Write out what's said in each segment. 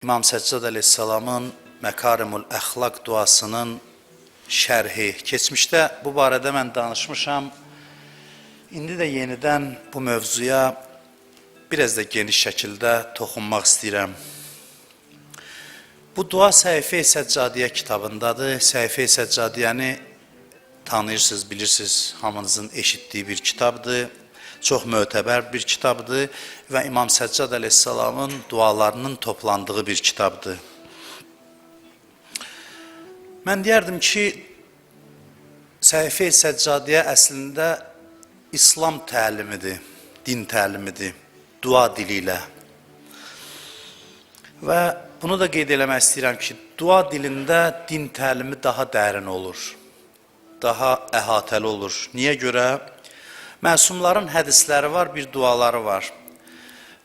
İmam Səccad əleyhissalamın Məkarimül Əxlaq duasının şərhi. Keçmişdə bu barədə mən danışmışam. İndi də yenidən bu mövzuya biraz da geniş şəkildə toxunmaq istəyirəm. Bu dua Səhifə-i Səccadiyə kitabındadır. Səhifə-i Səccadiyəni tanıyırsınız, bilirsiniz, hamınızın eşitdiyi bir kitabdır. Çox mötəbər bir kitabdır və İmam Səccad əleyhissalamın dualarının toplandığı bir kitabdır. Mən deyərdim ki, Səhifə-i Səccadiyə əslində İslam təlimidir, din təlimidir, dua dili ilə. Və bunu da qeyd eləmək istəyirəm ki, dua dilində din təlimi daha dərin olur, daha əhatəli olur. Niyə görə? Məsumların hədisləri var, bir duaları var.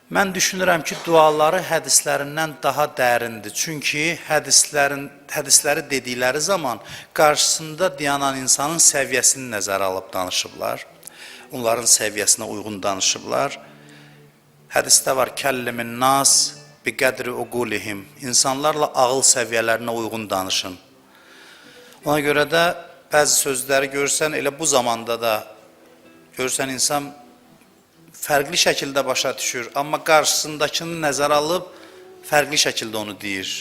Mən düşünürəm ki, duaları hədislərindən daha dərindir. Çünki hədisləri dedikləri zaman qarşısında dayanan insanın səviyyəsini nəzərə alıb danışıblar. Onların səviyyəsinə uyğun danışıblar. Hədisdə var, kəllimin nas bi qədri uqulihim. İnsanlarla ağıl səviyyələrinə uyğun danışın. Ona görə də bəzi sözləri görürsən, elə bu zamanda da görürsən insan fərqli şəkildə başa düşür, amma qarşısındakını nəzərə alıb fərqli şəkildə onu deyir.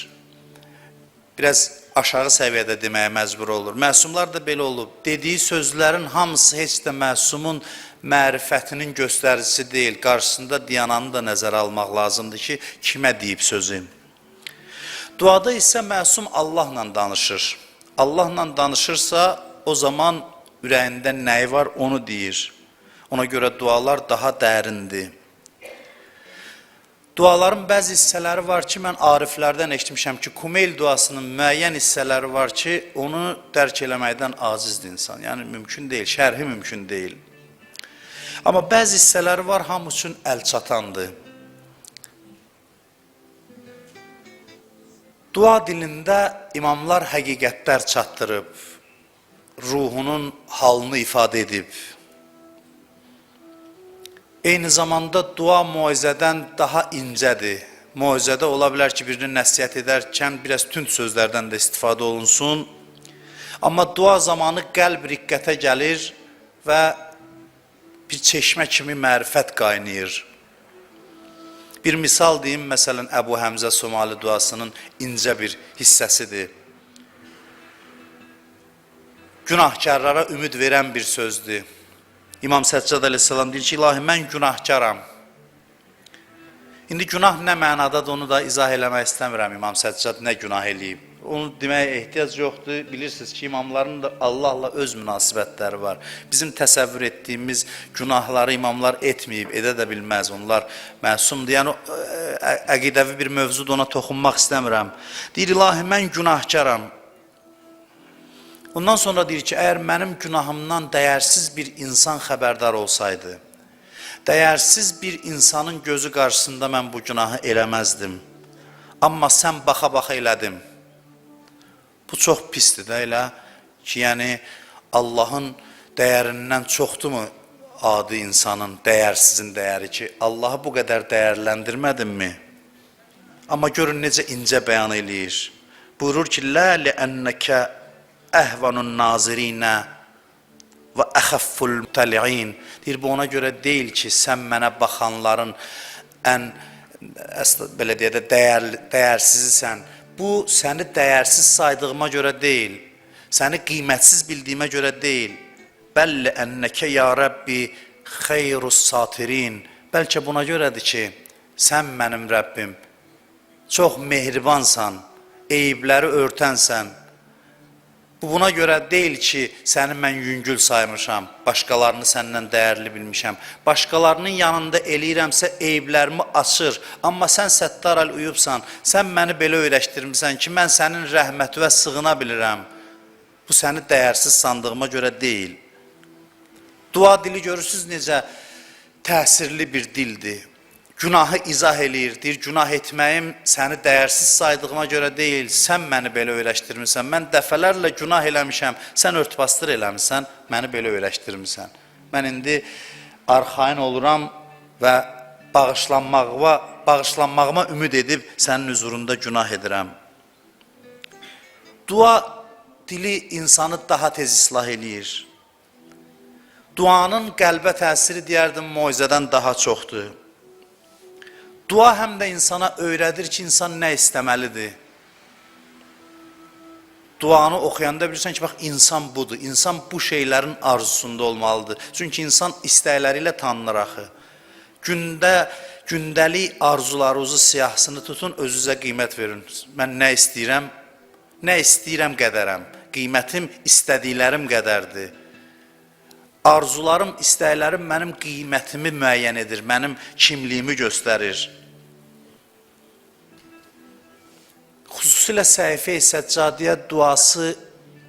Biraz aşağı səviyyədə deməyə məcbur olur. Məsumlar da belə olub. Dediyi sözlərin hamısı heç də məsumun mərifətinin göstəricisi deyil. Qarşısında dayananı da nəzərə almaq lazımdır ki, kimə deyib sözü. Duada isə məsum Allahla danışır. Allahla danışırsa, o zaman ürəyində nəyi var, onu deyir. Ona görə dualar daha dərindir. Duaların bəzi hissələri var ki, mən ariflərdən eşitmişəm ki, Kumeyl duasının müəyyən hissələri var ki, onu dərk eləməkdən acizdir insan. Yəni, mümkün deyil, şərhi mümkün deyil. Amma bəzi hissələri var, hamı üçün əlçatandır. Dua dilində imamlar həqiqətlər çatdırıb, ruhunun halını ifadə edib. Eyni zamanda dua moizədən daha incədir. Moizədə ola bilər ki, birini nəsihət edərkən biraz tünd sözlərdən də istifadə olunsun. Amma dua zamanı qəlb riqqətə gəlir və bir çeşmə kimi mərifət qaynayır. Bir misal deyim, məsələn, Əbu Həmzə Somali duasının incə bir hissəsidir. Günahkarlara ümid verən bir sözdür. İmam Səccad əleyhissalam deyir ki, ilahi, mən günahkaram. İndi günah nə mənadadır, onu da izah eləmək istəmirəm İmam Səccad nə günah eləyib. Onu deməyə ehtiyac yoxdur. Bilirsiniz ki, imamların da Allahla öz münasibətləri var. Bizim təsəvvür etdiyimiz günahları imamlar etməyib, edə də bilməz. Onlar məsumdur. Yəni, əqidəvi bir mövzudur, ona toxunmaq istəmirəm. Deyir, ilahi, mən günahkaram. Ondan sonra deyir ki, əgər mənim günahımdan dəyərsiz bir insan xəbərdar olsaydı, dəyərsiz bir insanın gözü qarşısında mən bu günahı eləməzdim. Amma sən baxa-baxa elədim. Bu çox pisdir də elə ki, yəni Allahın dəyərindən çoxdurmu adi insanın, dəyərsizin dəyəri ki, Allahı bu qədər dəyərləndirmədinmi? Amma görün necə incə bəyan eləyir. Buyurur ki, Lə liənnəkə əhvanun nazirinə və əxəfful mütəliin. Deyir, bu ona görə deyil ki, sən mənə baxanların ən, belə deyək də, dəyərsizisən. Bu, səni dəyərsiz saydığıma görə deyil, səni qiymətsiz bildiyimə görə deyil. Bəlli ənnəkə ya Rəbbi xeyrus satirin. Bəlkə buna görədir ki, sən mənim Rəbbim, çox mehribansan, eyibləri örtənsən. Bu buna görə deyil ki, səni mən yüngül saymışam, başqalarını səndən dəyərli bilmişəm. Başqalarının yanında eləyirəmsə eyiblərimi açır. Amma sən Səttar əl-Uyubsan, sən məni belə öyrəşdirmisən ki, mən sənin rəhmətinə sığına bilirəm. Bu səni dəyərsiz sandığıma görə deyil. Dua dili görürsünüz necə təsirli bir dildir. Günahı izah eləyir, deyir, günah etməyim səni dəyərsiz saydığıma görə deyil, sən məni belə öyrəşdirmisən, mən dəfələrlə günah eləmişəm, sən örtbasdır eləmisən, məni belə öyrəşdirmisən. Mən indi arxayın oluram və bağışlanmağa Bağışlanmağıma ümid edib sənin hüzurunda günah edirəm. Dua dili insanı daha tez islah eləyir. Duanın qəlbə təsiri deyərdim moizədən daha çoxdur. Dua həm də insana öyrədir ki, insan nə istəməlidir. Duanı oxuyanda bilirsən ki, bax, insan budur. İnsan bu şeylərin arzusunda olmalıdır. Çünki insan istəkləri ilə tanınır axı. Gündəlik arzularınızı siyahısını tutun, özünüzə qiymət verin. Mən nə istəyirəm? Nə istəyirəm qədərəm. Qiymətim istədiklərim qədərdir. Arzularım, istəklərim mənim qiymətimi müəyyən edir, mənim kimliyimi göstərir. Xüsusilə Səhifə-i Səccadiyə duası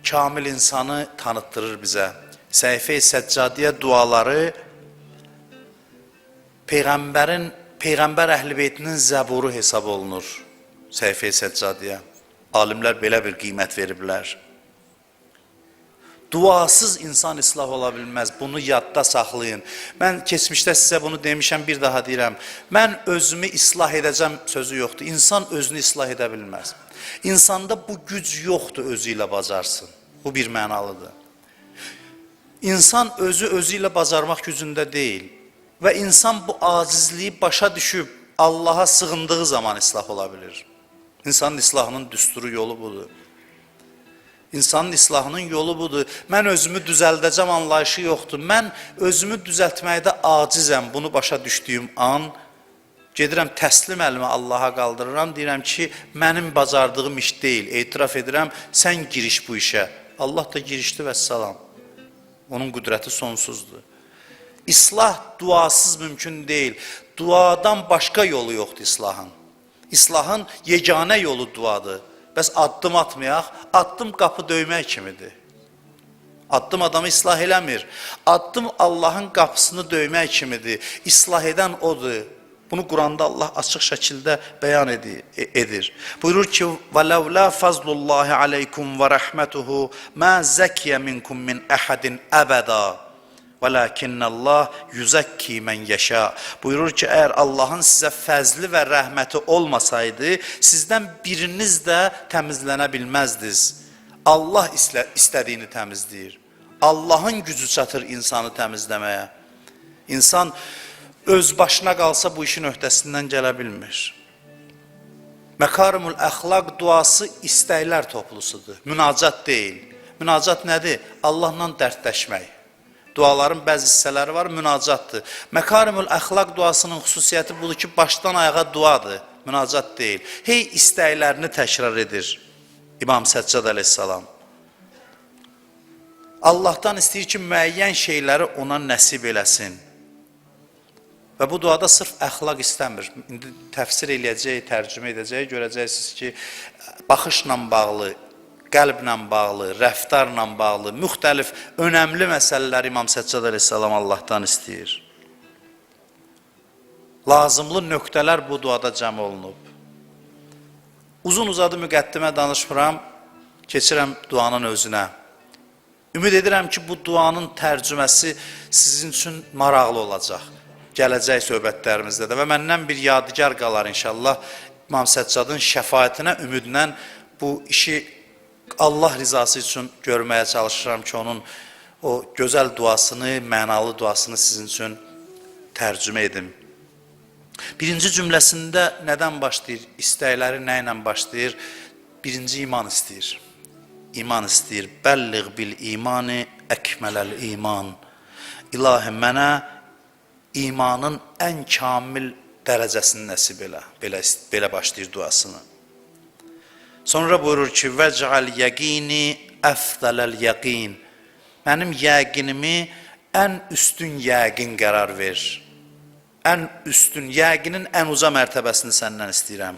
kamil insanı tanıtdırır bizə. Səhifə-i Səccadiyə duaları Peyğəmbər Əhl-i Beytinin zəburu hesab olunur. Səhifə-i Səccadiyə. Alimlər belə bir qiymət veriblər. Duasız insan islah ola bilməz. Bunu yadda saxlayın. Mən keçmişdə sizə bunu demişəm, bir daha deyirəm. Mən özümü islah edəcəm sözü yoxdur. İnsan özünü islah edə bilməz. İnsanda bu güc yoxdur özü ilə bacarsın. Bu bir mənalıdır. İnsan özü ilə bacarmaq gücündə deyil. Və insan bu acizliyi başa düşüb Allaha sığındığı zaman islah ola bilir. İnsanın islahının düsturu yolu budur. İnsanın islahının yolu budur. Mən özümü düzəldəcəm anlayışı yoxdur. Mən özümü düzəltməkdə acizəm. Bunu başa düşdüyüm an gedirəm təslim əlimi Allaha qaldırıram. Deyirəm ki, mənim bacardığım iş deyil. Etiraf edirəm, sən giriş bu işə. Allah da girişdi vəssalam. Onun qüdrəti sonsuzdur. İslah duasız mümkün deyil. Duadan başqa yolu yoxdur islahın. İslahın yeganə yolu duadır. Bəs addım atmayaq, addım qapı döymək kimidir. Addım adamı islah eləmir. Addım Allahın qapısını döymək kimidir. İslah edən odur. Bunu Quranda Allah açıq şəkildə bəyan edir. Buyurur ki: "Və ləvlâ fazlullahi aleykum və rəhmətuhu mə zəkiyə minkum min əhədin əbəda." Vəlakinnallah yüzəkki mən yeşə. Buyurur ki, əgər Allahın sizə fəzli və rəhməti olmasaydı, sizdən biriniz də təmizlənə bilməzdiniz. Allah istədiyini təmizləyir. Allahın gücü çatır insanı təmizləməyə. İnsan öz başına qalsa bu işin öhdəsindən gələ bilmir. Məkarimül əxlaq duası istəklər toplusudur. Münacat deyil. Münacat nədir? Allahla dərdləşmək. Duaların bəzi hissələri var, münacatdır. Məkarimül əxlaq duasının xüsusiyyəti budur ki, başdan ayağa duadır, münacat deyil. Hey istəklərini təkrar edir İmam Səccad əleyhissalam. Allahdan istəyir ki, müəyyən şeyləri ona nəsib eləsin. Və bu duada sırf əxlaq istəmir. İndi təfsir eləyəcək, tərcümə edəcək, görəcəksiniz ki, baxışla bağlı, qəlblə bağlı, rəftarla bağlı, müxtəlif önəmli məsələləri İmam Səccad əleyhissalam Allahdan istəyir. Lazımlı nöqtələr bu duada cəm olunub. Uzun uzadı müqəddimə danışmıram, keçirəm duanın özünə. Ümid edirəm ki, bu duanın tərcüməsi sizin üçün maraqlı olacaq. Gələcək söhbətlərimizdə də və məndən bir yadigar qalar inşallah. İmam Səccadın şəfaətinə ümidlə bu işi Allah rizası üçün görməyə çalışıram ki, onun o gözəl duasını, mənalı duasını sizin üçün tərcümə edim. Birinci cümləsində nədən başlayır? İstəkləri nə ilə başlayır? Birinci iman istəyir. İman istəyir. Bəlliğ bil imani əkmələl iman. İlahi mənə imanın ən kamil dərəcəsini nəsib elə. Belə başlayır duasını. Sonra buyurur ki, vəc'al yəqini əfdələl yəqin. Mənim yəqinimi ən üstün yəqin qərar ver. Ən üstün, yəqinin ən uca mərtəbəsini səndən istəyirəm.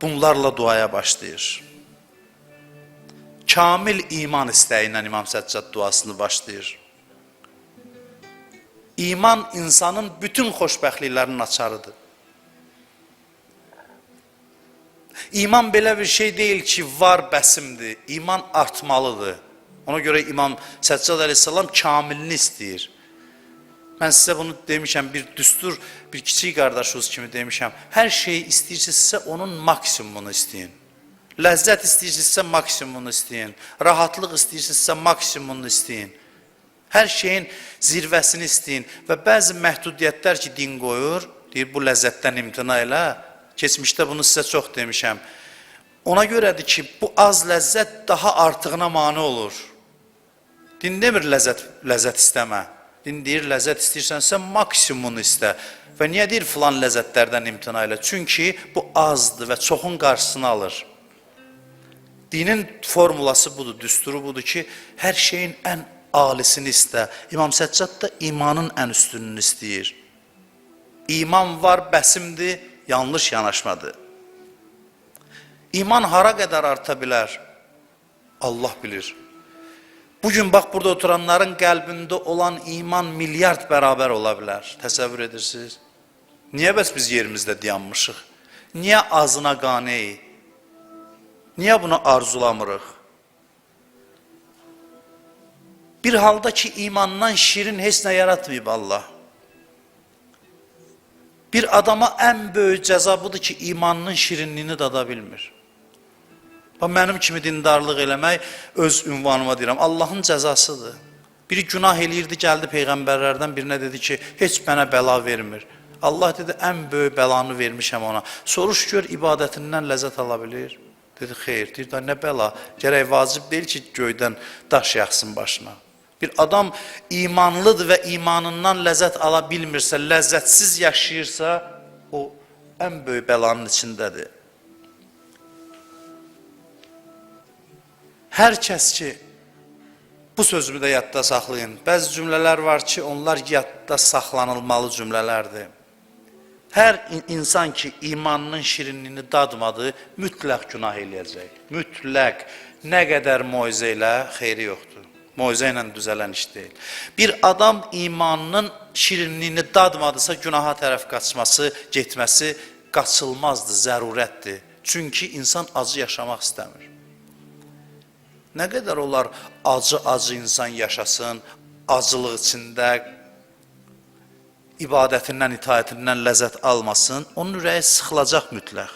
Bunlarla duaya başlayır. Kamil iman istəyi ilə İmam Səccad duasını başlayır. İman insanın bütün xoşbəxtliklərinin açarıdır. İman belə bir şey deyil ki, var bəsimdir. İman artmalıdır. Ona görə İmam Səccad əleyhissalam kamilini istəyir. Mən sizə bunu demişəm, bir düstur, bir kiçik qardaşınız kimi demişəm. Hər şeyi istəyirsinizsə onun maksimumunu istəyin. Ləzzət istəyirsinizsə maksimumunu istəyin. Rahatlıq istəyirsinizsə maksimumunu istəyin. Hər şeyin zirvəsini istəyin və bəzi məhdudiyyətlər ki, din qoyur, deyir bu ləzzətdən imtina elə. Keçmişdə bunu sizə çox demişəm. Ona görədir ki, bu az ləzzət daha artığına mane olur. Din demir ləzzət istəmə. Din deyir, ləzzət istəyirsənsə maksimumunu istə. Və niyə deyir filan ləzzətlərdən imtina elə? Çünki bu azdır və çoxun qarşısını alır. Dinin formulası budur, düsturu budur ki, hər şeyin ən alisini istə. İmam Səccad da imanın ən üstününü istəyir. İman var, bəsimdir, yanlış yanaşmadır. İman hara qədər arta bilər? Allah bilir. Bugün bax burada oturanların qəlbində olan iman milyard bərabər ola bilər. Təsəvvür edirsiniz? Niyə bəs biz yerimizdə dayanmışıq? Niyə azına qaneyik? Niyə bunu arzulamırıq? Bir halda ki imandan şirin heç nə yaratmayıb Allah. Bir adama ən böyük cəza budur ki, imanının şirinliyini dada bilmir. Bax, mənim kimi dindarlıq eləmək öz ünvanıma deyirəm, Allahın cəzasıdır. Biri günah eləyirdi, gəldi peyğəmbərlərdən birinə dedi ki, heç mənə bəla vermir. Allah dedi, ən böyük bəlanı vermişəm ona. Soruş gör, ibadətindən ləzzət ala bilir. Dedi, xeyr. Deyir, da nə bəla? Gərək vacib deyil ki, göydən daş yaxsın başına. Bir adam imanlıdır və imanından ləzzət ala bilmirsə, ləzzətsiz yaşayırsa, o ən böyük bəlanın içindədir. Hər kəs ki, bu sözümü də yadda saxlayın. Bəzi cümlələr var ki, onlar yadda saxlanılmalı cümlələrdir. Hər insan ki, imanının şirinliyini dadmadı, mütləq günah eləyəcək. Mütləq. Nə qədər moizə ilə xeyri yoxdur. Moizə ilə düzələn iş deyil. Bir adam imanının şirinliyini dadmadısa, günaha tərəf qaçması, getməsi qaçılmazdır, zərurətdir. Çünki insan acı yaşamaq istəmir. Nə qədər olar acı-acı insan yaşasın, acılıq içində, ibadətindən, itaətindən ləzzət almasın, onun ürəyi sıxılacaq mütləq.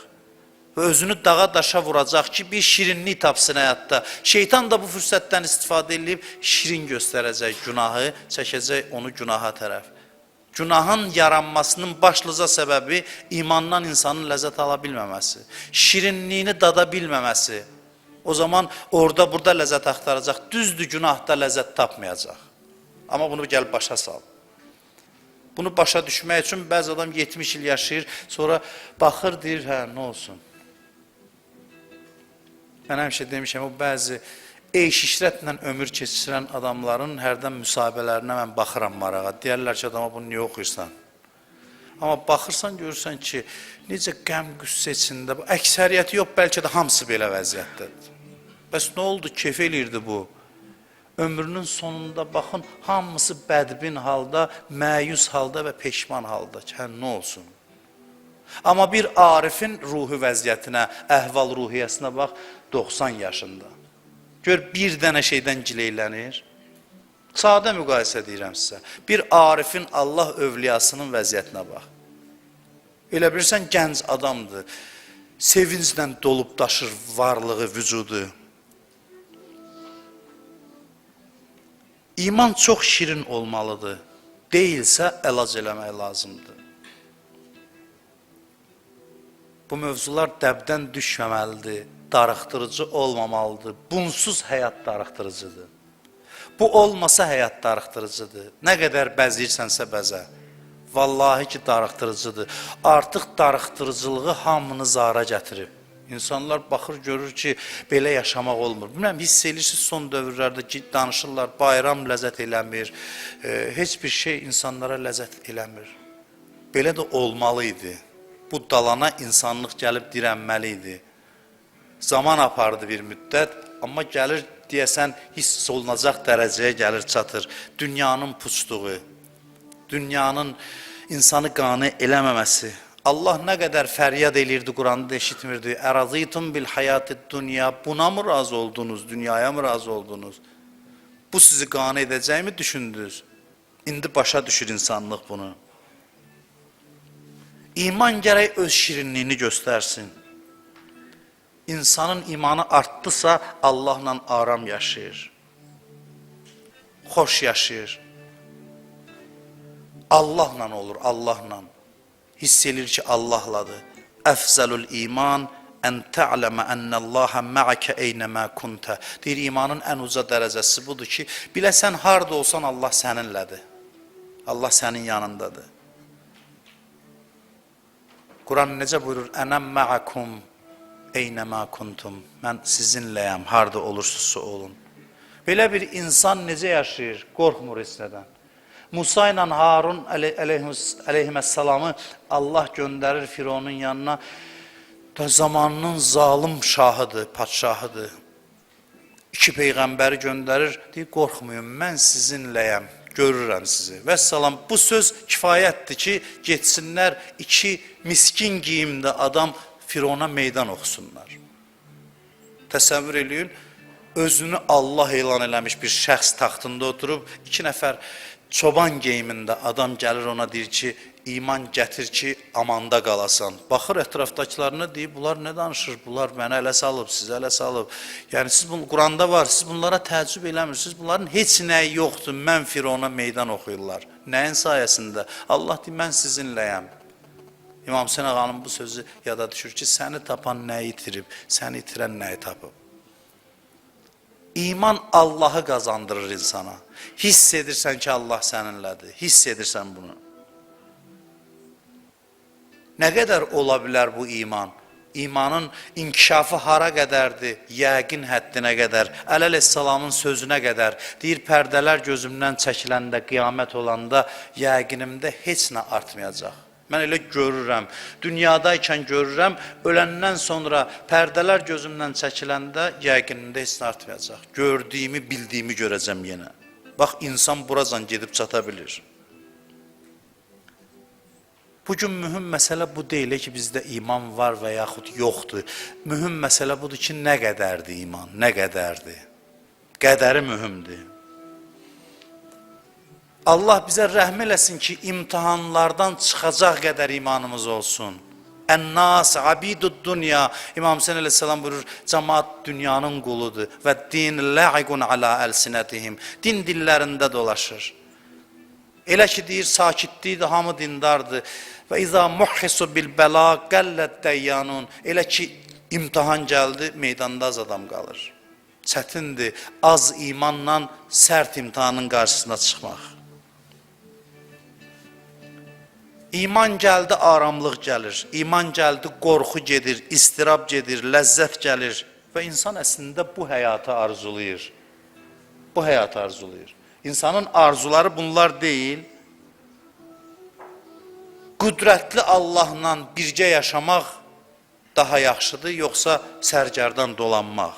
Və özünü dağa daşa vuracaq ki, bir şirinlik tapsın həyatda. Şeytan da bu fürsətdən istifadə edib şirin göstərəcək günahı, çəkəcək onu günaha tərəf. Günahın yaranmasının başlıca səbəbi imandan insanın ləzzət ala bilməməsi, şirinliyini dada bilməməsi. O zaman orada burada ləzzət axtaracaq, düzdür günahda ləzzət tapmayacaq. Amma bunu gəl başa sal. Bunu başa düşmək üçün bəzi adam 70 il yaşayır, sonra baxır, deyir, hə, nə olsun. Mən həmişə demişəm, o bəzi eyş işrətlə ömür keçirən adamların hərdən müsahibələrinə mən baxıram marağa. Deyərlər ki, adama bunu niyə oxuyursan? Amma baxırsan, görürsən ki, necə qəm qüssə içində, bu əksəriyyəti yox, bəlkə də hamısı belə vəziyyətdədir. Bəs nə oldu? Kef eləyirdi bu. Ömrünün sonunda baxın, hamısı bədbin halda, məyus halda və peşman halda ki, hə, nə olsun? Amma bir arifin ruhi vəziyyətinə, əhval ruhiyyəsinə bax, 90 yaşında. Gör, bir dənə şeydən gileylənir. Sadə müqayisə deyirəm sizə. Bir arifin Allah övliyasının vəziyyətinə bax. Elə bilirsən, gənc adamdır. Sevinclə dolub daşır varlığı, vücudu. İman çox şirin olmalıdır. Deyilsə, əlac eləmək lazımdır. Bu mövzular dəbdən düşməməlidir, darıxdırıcı olmamalıdır. Bunsuz həyat darıxdırıcıdır. Bu olmasa həyat darıxdırıcıdır. Nə qədər bəzəyirsənsə bəzə. Vallahi ki, darıxdırıcıdır. Artıq darıxdırıcılığı hamını zara gətirib. İnsanlar baxır, görür ki, belə yaşamaq olmur. Bilmirəm, hiss edirsiniz son dövrlərdə ki, danışırlar, bayram ləzzət eləmir, heç bir şey insanlara ləzzət eləmir. Belə də olmalı idi. Bu dalana insanlıq gəlib dirənməli idi. Zaman apardı bir müddət, amma gəlir, deyəsən, hiss olunacaq dərəcəyə gəlir, çatır. Dünyanın puçluğu, dünyanın insanı qane eləməməsi. Allah nə qədər fəryad elirdi, Quranda eşitmirdi. Ərazıytum bil hayatid dünya. Buna mı razı oldunuz, dünyaya mı razı oldunuz? Bu sizi qane edəcəyimi düşündünüz? İndi başa düşür insanlıq bunu. İman gərək öz şirinliyini göstərsin. İnsanın imanı artdısa Allahla aram yaşayır. Xoş yaşayır. Allahla olur, Allahla. Hiss edir ki, Allahladır. Əfzəlül iman ən tə'ləmə ennəllaha mə'əkə eynəmə kuntə. Deyir, imanın ən uca dərəcəsi budur ki, biləsən harda olsan Allah səninlədir. Allah sənin yanındadır. Quran necə buyurur? Ənəm mə'əkum eynəmə kuntum. Mən sizinləyəm, harda olursunuzsa olun. Belə bir insan necə yaşayır? Qorxmur heç nədən. Musa ilə Harun əleyhissalamı Allah göndərir Fironun yanına. Da zamanının zalım şahıdır, padşahıdır. İki peyğəmbəri göndərir, deyir, qorxmayın, mən sizinləyəm, görürəm sizi. Vəssalam, bu söz kifayətdir ki, getsinlər iki miskin geyimdə adam Firona meydan oxusunlar. Təsəvvür eləyin, özünü Allah elan eləmiş bir şəxs taxtında oturub, iki nəfər çoban geyimində adam gəlir ona deyir ki, iman gətir ki, amanda qalasan. Baxır ətrafdakılarına deyir, bunlar nə danışır? Bunlar mənə ələ salıb, sizə ələ salıb. Yəni siz bunu, Quranda var, siz bunlara təəccüb eləmirsiniz. Bunların heç nəyi yoxdur. Mən Firona meydan oxuyurlar. Nəyin sayəsində? Allah deyir, mən sizinləyəm. İmam Hüseyn ağanın bu sözü yada düşür ki, səni tapan nəyi itirib, səni itirən nəyi tapıb. İman Allahı qazandırır insana. Hiss edirsən ki, Allah səninlədir. Hiss edirsən bunu. Nə qədər ola bilər bu iman? İmanın inkişafı hara qədərdir? Yəqin həddinə qədər. Əli əleyhissalamın sözünə qədər. Deyir, pərdələr gözümdən çəkiləndə, qiyamət olanda yəqinimdə heç nə artmayacaq. Mən elə görürəm, dünyadaykən görürəm, öləndən sonra pərdələr gözümdən çəkiləndə yəqinimdə heç nə artmayacaq. Gördüyümü, bildiyimi görəcəm yenə. Bax, insan buracan gedib çata bilir. Bugün mühüm məsələ bu deyil ki, bizdə iman var və yaxud yoxdur. Mühüm məsələ budur ki, nə qədərdir iman, nə qədərdir. Qədəri mühümdür. Allah bizə rəhm eləsin ki, imtahanlardan çıxacaq qədər imanımız olsun. Ən-nas abidud dunya. İmam Hüseyin əleyhissalam buyurur, cəmaat dünyanın quludur və din la'iqun ala əlsinətihim. Din dillərində dolaşır. Elə ki deyir, sakitlikdir, hamı dindardır. Və izə muhhisu bil bəla qəllət dəyyanun. Elə ki imtahan gəldi, meydanda az adam qalır. Çətindir az imanla sərt imtahanın qarşısına çıxmaq. İman gəldi, aramlıq gəlir. İman gəldi, qorxu gedir, istirab gedir, ləzzət gəlir. Və insan əslində bu həyatı arzulayır. Bu həyatı arzulayır. İnsanın arzuları bunlar deyil. Qüdrətli Allahla birgə yaşamaq daha yaxşıdır, yoxsa sərgərdan dolanmaq?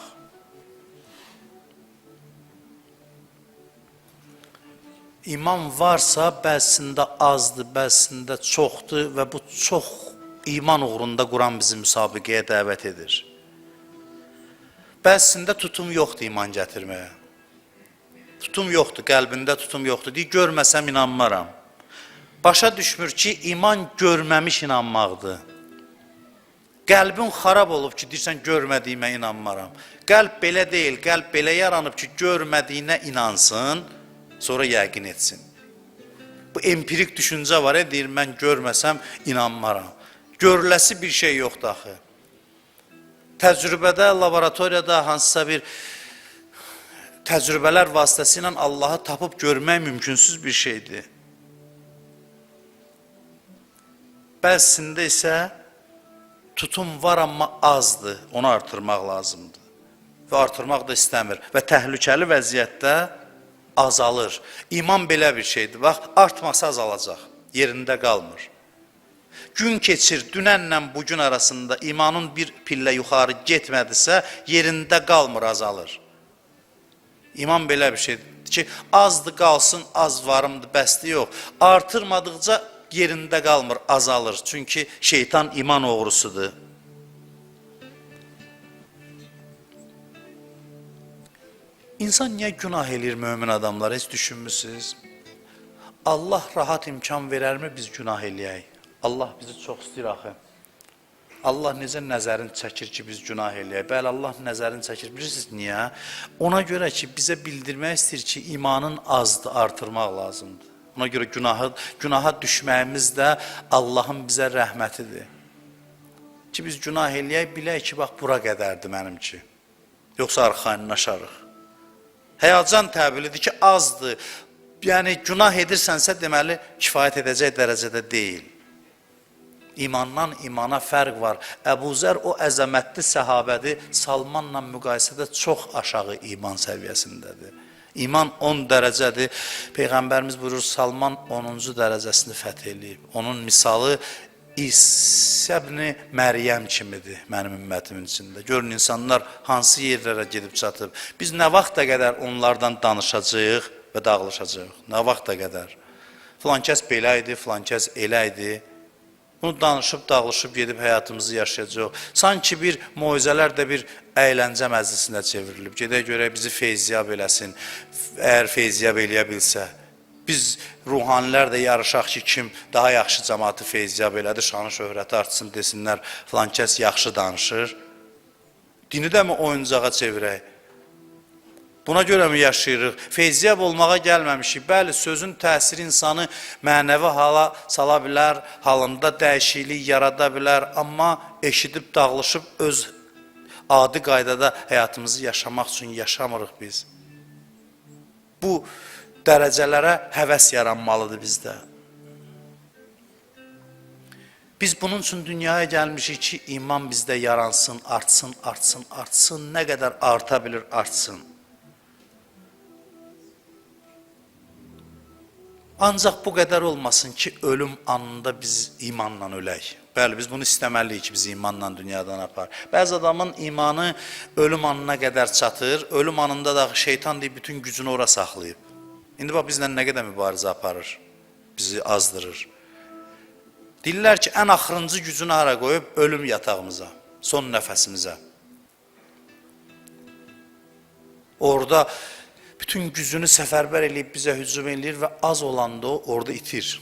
İman varsa bəzisində azdır, bəzisində çoxdur və bu çox iman uğrunda Quran bizi müsabiqəyə dəvət edir. Bəzisində tutum yoxdur iman gətirməyə. Tutum yoxdur, qəlbində tutum yoxdur. Deyir, görməsəm inanmaram. Başa düşmür ki, iman görməmiş inanmaqdır. Qəlbin xarab olub ki, deyirsən görmədiyimə inanmaram. Qəlb belə deyil, qəlb belə yaranıb ki, görmədiyinə inansın, sonra yəqin etsin. Bu empirik düşüncə var, deyir, mən görməsəm inanmaram. Görüləsi bir şey yoxdur axı. Təcrübədə, laboratoriyada hansısa bir təcrübələr vasitəsilə Allahı tapıb görmək mümkünsüz bir şeydir. Bəzisində isə tutum var, amma azdır. Onu artırmaq lazımdır. Və artırmaq da istəmir. Və təhlükəli vəziyyətdə azalır. İman belə bir şeydir. Bax, artmasa azalacaq. Yerində qalmır. Gün keçir, dünənlə bugün arasında imanın bir pillə yuxarı getmədisə, yerində qalmır, azalır. İman belə bir şeydir ki, azdır qalsın, az varımdır, bəsdir yox. Artırmadıqca yerində qalmır, azalır. Çünki şeytan iman oğrusudur. İnsan niyə günah eləyir mömin adamlar, heç düşünmüsünüz? Allah rahat imkan verərmi biz günah eləyək? Allah bizi çox istəyir axı. Allah necə nəzərini çəkir ki, biz günah eləyək? Bəli, Allah nəzərini çəkir. Bilirsiniz niyə? Ona görə ki, bizə bildirmək istəyir ki, imanın azdır, artırmaq lazımdır. Ona görə günaha düşməyimiz də Allahın bizə rəhmətidir. Ki, biz günah eləyək, bilək ki, bax, bura qədərdir mənimki. Yoxsa arxayınlaşarıq. Həyəcan təbilidir ki, azdır. Yəni, günah edirsənsə, deməli, kifayət edəcək dərəcədə deyil. İmandan imana fərq var. Əbu Zər o əzəmətli səhabədir, Salmanla müqayisədə çox aşağı iman səviyyəsindədir. İman 10 dərəcədir. Peyğəmbərimiz buyurur, Salman 10-cu dərəcəsini fəth eləyib. Onun misalı İsa ibn Məryəm kimidir mənim ümmətimin içində. Görün, insanlar hansı yerlərə gedib çatıb. Biz nə vaxta qədər onlardan danışacağıq və dağılışacağıq? Nə vaxta qədər? Filan kəs belə idi, filan kəs elə idi. Bunu danışıb, dağılışıb gedib həyatımızı yaşayacağıq. Sanki bir moizələr də bir əyləncə məclisinə çevrilib. Gedək görək bizi feyziyab eləsin, əgər feyziyab eləyə bilsə. Biz ruhanilər də yarışaq ki, kim daha yaxşı cəmaatı feyziyab elədi, şanı şöhrəti artsın desinlər, filan kəs yaxşı danışır. Dini də mi oyuncağa çevirək? Buna görə mi yaşayırıq? Feyziyab olmağa gəlməmişik. Bəli, sözün təsiri insanı mənəvi hala sala bilər, halında dəyişiklik yarada bilər, amma eşidib, dağılışıb öz adi qaydada həyatımızı yaşamaq üçün yaşamırıq biz. Bu dərəcələrə həvəs yaranmalıdır bizdə. Biz bunun üçün dünyaya gəlmişik ki, iman bizdə yaransın, artsın, artsın, artsın, nə qədər arta bilir, artsın. Ancaq bu qədər olmasın ki, ölüm anında biz imanla ölək. Bəli, biz bunu istəməliyik ki, bizi imanla dünyadan apar. Bəzi adamın imanı ölüm anına qədər çatır, ölüm anında da şeytan deyib bütün gücünü ora saxlayıb. İndi bax, bizlə nə qədər mübarizə aparır, bizi azdırır. Deyirlər ki, ən axırıncı gücünü hara qoyub? Ölüm yatağımıza, son nəfəsimizə. Orada bütün gücünü səfərbər eləyib bizə hücum eləyir və az olanda o orada itir,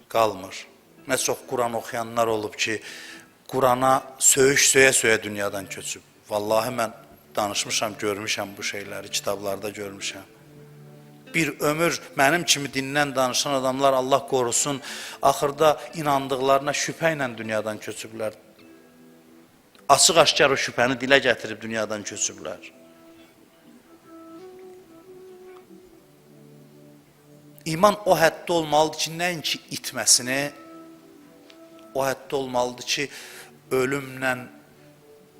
qalmır. Nə çox Quran oxuyanlar olub ki, Qurana söyüş söyə-söyə dünyadan köçüb. Vallahi mən danışmışam, görmüşəm bu şeyləri, kitablarda görmüşəm. Bir ömür mənim kimi dindən danışan adamlar Allah qorusun, axırda inandıqlarına şübhə ilə dünyadan köçüblər. Açıq-aşkar o şübhəni dilə gətirib dünyadan köçüblər. İman o həddə olmalıdır ki, nəinki itməsini, o həddə olmalıdır ki, ölümlə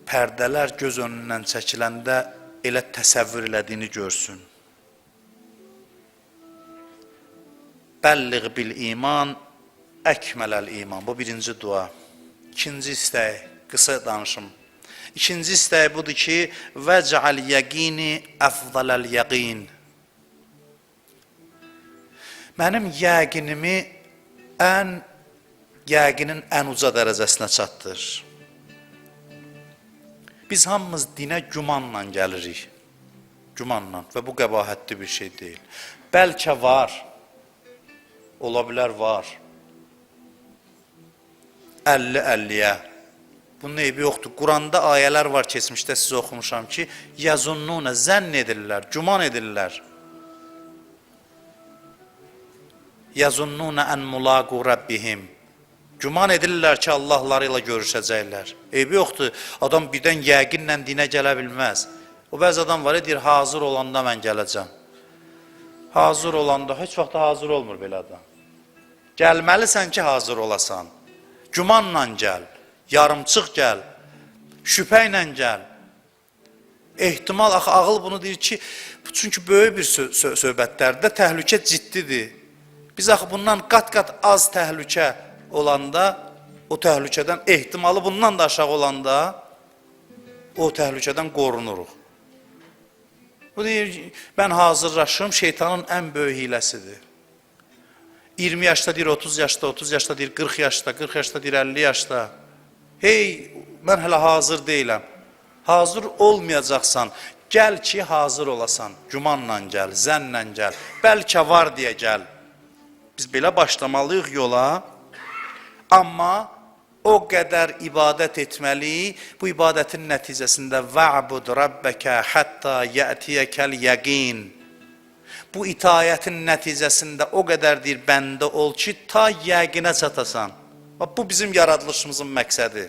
pərdələr göz önündən çəkiləndə elə təsəvvür elədiyini görsün. Bəlliğ bil iman, əkmələl iman. Bu birinci dua. İkinci istək, qısa danışım. İkinci istək budur ki, vəcəl yəqini əfzaləl yəqin. Mənim yəqinimi yəqinin ən uca dərəcəsinə çatdır. Biz hamımız dinə gümanla gəlirik. Gümanla və bu qəbahətli bir şey deyil. Bəlkə var, ola bilər var. 50-50-yə. Bunun eybi yoxdur. Quranda ayələr var, keçmişdə sizə oxumuşam ki, yəzunnunə, zənn edirlər, güman edirlər. Yəzunnunə ən mulaqu rəbbihim. Güman edirlər ki, Allahları ilə görüşəcəklər. Eybi yoxdur. Adam birdən yəqinlə dinə gələ bilməz. O bəzi adam var, deyir, hazır olanda mən gələcəm. Hazır olanda, heç vaxt da hazır olmur belə adam. Gəlməlisən ki, hazır olasan. Gümanla gəl, yarımçıq gəl, şübhə ilə gəl. Ehtimal, axı ağıl bunu deyir ki, çünki böyük bir söhbətlərdə təhlükə ciddidir. Biz axı bundan qat-qat az təhlükə olanda, o təhlükədən, ehtimalı bundan da aşağı olanda, o təhlükədən qorunuruq. Bu deyir ki, mən hazırlaşım, şeytanın ən böyük hiləsidir. 20 yaşda deyir, 30 yaşda, 30 yaşda deyir, 40 yaşda, 40 yaşda deyir, 50 yaşda. Hey, mən hələ hazır deyiləm. Hazır olmayacaqsan, gəl ki, hazır olasan. Gümanla gəl, zənnlə gəl. Bəlkə var deyə gəl. Biz belə başlamalıyıq yola. Amma o qədər ibadət etməliyik, bu ibadətin nəticəsində va'bud rabbəkə hətta yətiyəkəl yəqin. Bu itayətin nəticəsində o qədər deyir bəndə ol ki, ta yəqinə çatasan. Bax, bu bizim yaradılışımızın məqsədi.